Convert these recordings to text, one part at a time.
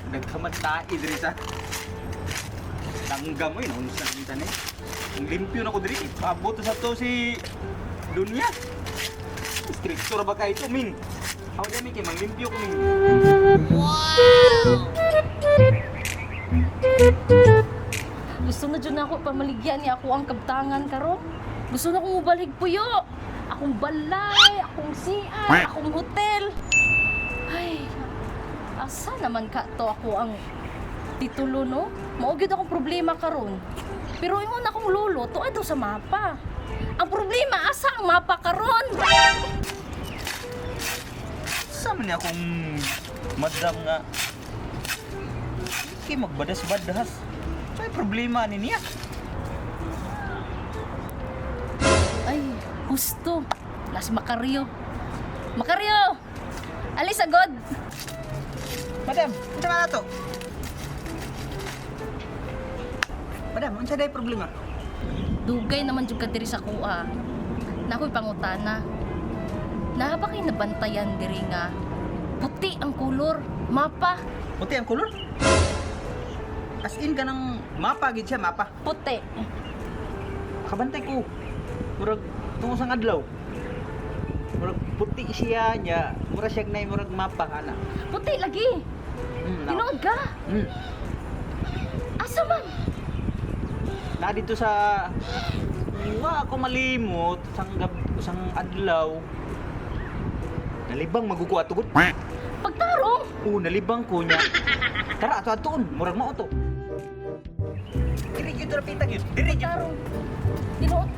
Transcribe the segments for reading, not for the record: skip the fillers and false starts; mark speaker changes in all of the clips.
Speaker 1: Nagkamatay diri sa langgam oy, naunsa ni tanay. Ang limpyo na ko diri, paabot sa to si Dunya. Stricto ra ba kay ito, Ming? Aw dami kay manglimpyo ko, Ming.
Speaker 2: Gusto na dyan ako pamaligyan ni ako ang kabtangan karon. Gusto na akong mubalhig puyo. Akong balay, akong CR, akong hotel. Ay, asa naman ka to ako ang titulo, no? Mao gyud akong problema karon. Pero ingon akong lolo, tuwa daw sa mapa. Ang problema, asa ang mapa karon?
Speaker 1: Sa man ni akong madam nga kay magbadas-badas. May problema ni niya.
Speaker 2: Ay, husto. Nas Makaryo. Makaryo! Alis agad!
Speaker 3: Madam, unsa man ato? Madam, unsa day problema?
Speaker 2: Dugay naman jud ka diri sa kuha. Na ako'y pangutana. Naa ba kay nabantayan diri nga puti ang kulor, mapa,
Speaker 3: Puti ang kulor? As in kanang mapa gid siya, mapa.
Speaker 2: Puti.
Speaker 3: Kabantay ko. Murag tungo sa adlaw. Murag puti siya niya, mura siya nay murag mapa ana.
Speaker 2: Puti lagi. Tinuod ka. Asa man?
Speaker 3: Na dito sa
Speaker 1: Wa ako malimot sang gab sang adlaw. Nalibang magukuha tugod.
Speaker 2: Pagtarong.
Speaker 1: Oo, nalibang ko niya. Tara ato atuon, murag mao to.
Speaker 3: Diri gyud ra pita gyud. Diri gyud.
Speaker 2: Pagtarong. Tinuod.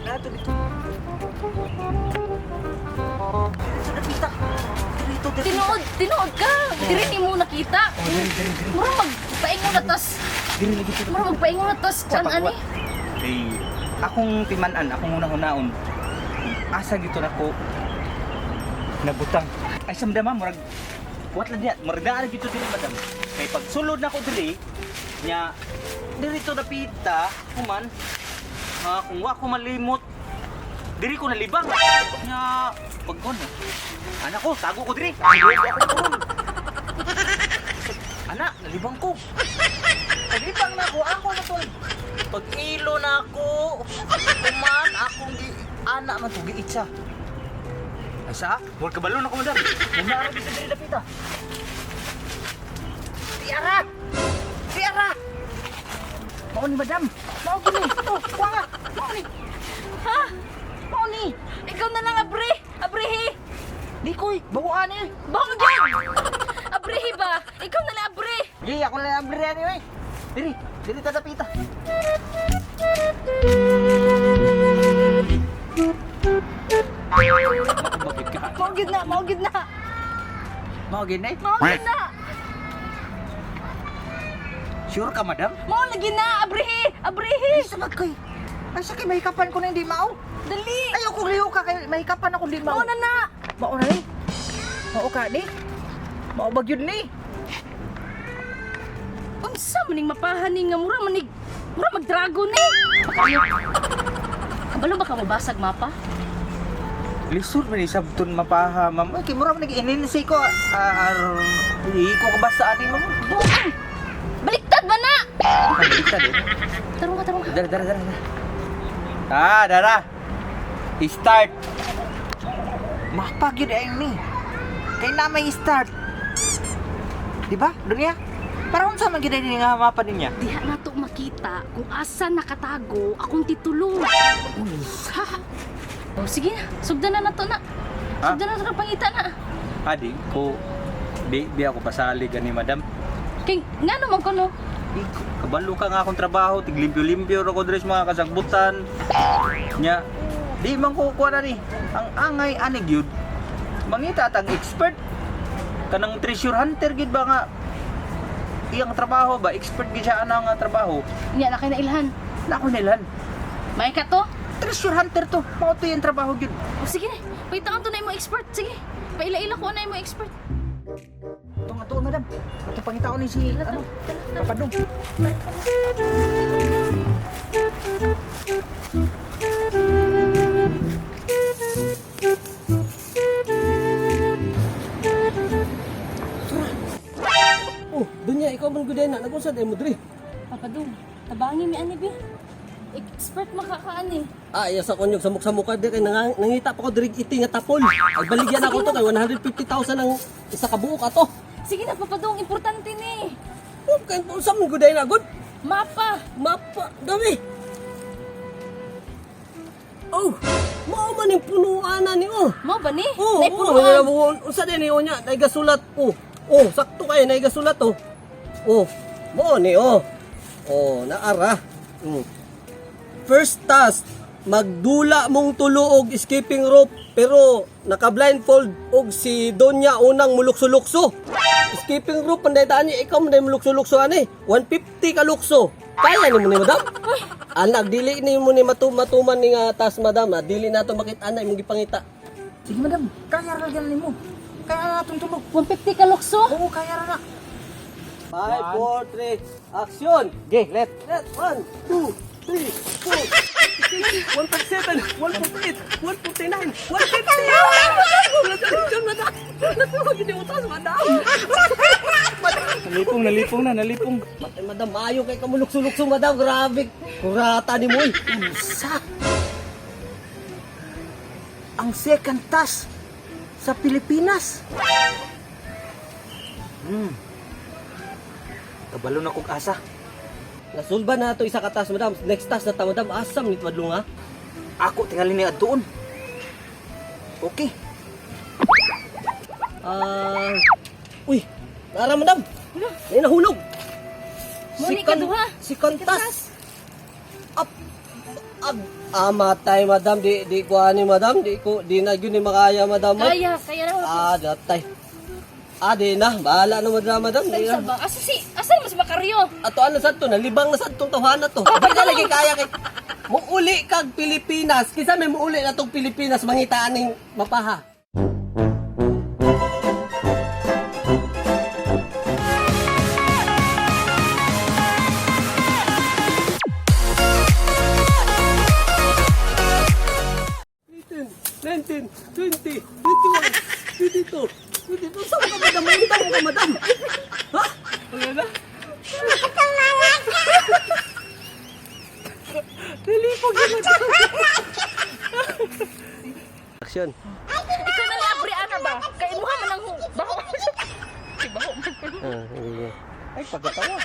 Speaker 3: Nato dito. Diri sa pita. Diri to diri.
Speaker 2: Tinuod, tinuod ka. Diri nimo nakita.
Speaker 3: Oh, diri diri diri.
Speaker 2: Mura magpaingon na tas.
Speaker 3: Diri lagi to.
Speaker 2: Mura magpaingon na tas kuan ani.
Speaker 1: Kay akong timan-an, akong unang-unaon. Asa gito nako nabutang. Ay sa madam, murag wat lang diya, murag naa gito diri, madam. Kay pag sulod nako diri nya diri to dapita human kung wa ko malimot diri ko nalibang nya pagkon. Anak ko, tago ko diri. Tago ako karon. Anak, nalibang ko.
Speaker 3: Naglibang na ako, ako na to. Pag ilo na ako, kuman akong gi ana man to giitsa.
Speaker 1: Ay sa, murag kabalo na ko, madam. Munara dito diri dapita.
Speaker 3: Tiara! Tiara! Mao ni madam. Mao gini. Oh, kuha nga. Mao ni.
Speaker 2: Ha?
Speaker 3: Mao ni.
Speaker 2: Ikaw na lang abre. Abrehi.
Speaker 3: Di koy, bawaan eh.
Speaker 2: Baho gyud. Abrehi ba? Ikaw na lang abre.
Speaker 3: Di ako na lang abre ani oy. Diri, diri ta dapita.
Speaker 1: Bakit ka?
Speaker 2: Mao gyud na, mao gyud na.
Speaker 3: Mao gini.
Speaker 2: Mao gyud na.
Speaker 3: Sure ka, madam?
Speaker 2: Mao lagi na, abrehi, abrehi.
Speaker 3: Ay, sabag koy. Ay, sakay mahikapan ko na hindi mao.
Speaker 2: Dali.
Speaker 3: Ayaw kong liho ka kay mahikapan ako hindi mao.
Speaker 2: Mao na na.
Speaker 3: Mao na ni. Mao ka ni. Mao ba gyud ni?
Speaker 2: Unsa maning mapahan ni nga mura manig mura mag dragon ni. Makayo. Kabalo ba ka mabasag mapa?
Speaker 1: Lisod man isabton mapaha, ma'am.
Speaker 3: Ay, kay mura man nag-ininsi ko. Ah, di ko kabasa ani ma'am.
Speaker 2: Buang. Baliktad ba na?
Speaker 1: Ah, baliktad eh.
Speaker 2: Tarong ka, tarong ka.
Speaker 1: Dara, dara, dara. Dara. Ah, dara. Start.
Speaker 3: Mapa gyud ay ni. Kay na may start. Di ba? Dunya? Para unsa man gyud ni nga mapa niya?
Speaker 2: Diha na to makita kung asa nakatago akong titulo. Unsa? Oh, sige na. Sugdan na nato na.
Speaker 1: Ha?
Speaker 2: Sugdan na to na pangita na.
Speaker 1: Adi ko di di ako pasali gani, madam.
Speaker 2: Kay ngano man kuno?
Speaker 1: Di ko- Kabalo ka nga akong trabaho, tiglimpyo-limpyo ra ko diri sa mga kasagbutan. Nya, di man ko kuha na ni. Ang angay ani gyud. Mangita tag expert kanang treasure hunter gyud ba nga iyang trabaho ba expert gyud siya ana nga trabaho.
Speaker 2: Nya na kay nailhan.
Speaker 1: Na ako nilhan.
Speaker 2: May ka to?
Speaker 3: Treasure hunter to. Mao to yung trabaho gyud.
Speaker 2: O sige na, paitaon to na imo expert. Sige, paila-ila ko na imo expert.
Speaker 3: Ito nga to, madam. Ato pangitaon ni si ano, Papadong.
Speaker 4: Donya, ikaw man gud na nagunsa day mo diri.
Speaker 2: Papadong, tabangi mi ani bi. Expert makakaani.
Speaker 4: Ah, iya sa konyog samok-samoka di kay nangita pa ko diri iti nga tapol. Ay baligyan ako to kay 150,000 ang isa ka buok ato.
Speaker 2: Sige na, Papadong, importante ni.
Speaker 4: Oh, kay unsa man gud na gud?
Speaker 2: Mapa.
Speaker 4: Mapa, dami. Oh, mao man ning punuan na ni oh.
Speaker 2: Mo ba ni?
Speaker 4: Oh,
Speaker 2: Naipunuan.
Speaker 4: oh, unsa din ni unya, naigasulat oh. Oh, sakto kay naigasulat oh. Oh, mao ni oh. Oh, naara. First task, magdula mong tulo og skipping rope pero naka-blindfold og si Donya unang mulukso-lukso. Skipping rope panday taan niya ikaw man mulukso-lukso ani. 150 ka lukso. Kaya nimo ni madam? Anak dili ni mo ni matuman ni nga task madam. Ah. Dili nato makita na imong gipangita.
Speaker 3: Sige madam, kaya ra gyud nimo. Kaya na atong tulog.
Speaker 2: 150 ka lukso?
Speaker 3: Oo, kaya ra na.
Speaker 4: 5, 4, 3, action!
Speaker 1: Okay, let.
Speaker 4: Let, 1, 2, 3, 4, 6, 1.7, 1.8, 1.9, 1.50! Madam!
Speaker 1: Nalipong, nalipong na, nalipong.
Speaker 4: Matay, madam, maayo kay kamulukso-lukso, madam. Grabe. Kurata ni mo, eh.
Speaker 3: Unsa? Ang second task sa Pilipinas.
Speaker 1: Kabalo na kog asa.
Speaker 4: Nasulba na ito isa ka task, madam. Next task na ta, madam. Asam ni Twadlong, ha?
Speaker 1: Ako tingali ni adtuon. Okay.
Speaker 4: Ah... uy, nara, madam. May nahulog.
Speaker 2: Muni ka duha.
Speaker 4: Second task. Up. Ag, amatay, madam. Di ko ani, madam. Di ko, di na yun ni makaya, madam.
Speaker 2: Kaya, kaya na.
Speaker 4: Ah, datay. Ah, di na. Bahala na, madam, madam. Di
Speaker 2: Sa
Speaker 4: na.
Speaker 2: ba? Asa si asa mas makaryo?
Speaker 4: Ato ano sad to, nalibang na sad tong tawhana to. Di na lagi kaya kay muuli kag Pilipinas. Kinsa may muuli na tong Pilipinas mangitaan ning mapaha. 19, 20, 21, 22, 22. Saan ka, madam? Mangita mo ka, madam. Ha?
Speaker 1: Wala na. Nalipong yun.
Speaker 4: Action.
Speaker 2: Ikaw na lang Brianna ba? Kay imuha man ang baho. Si baho man.
Speaker 4: Ah,
Speaker 1: Ay, pagkatawa.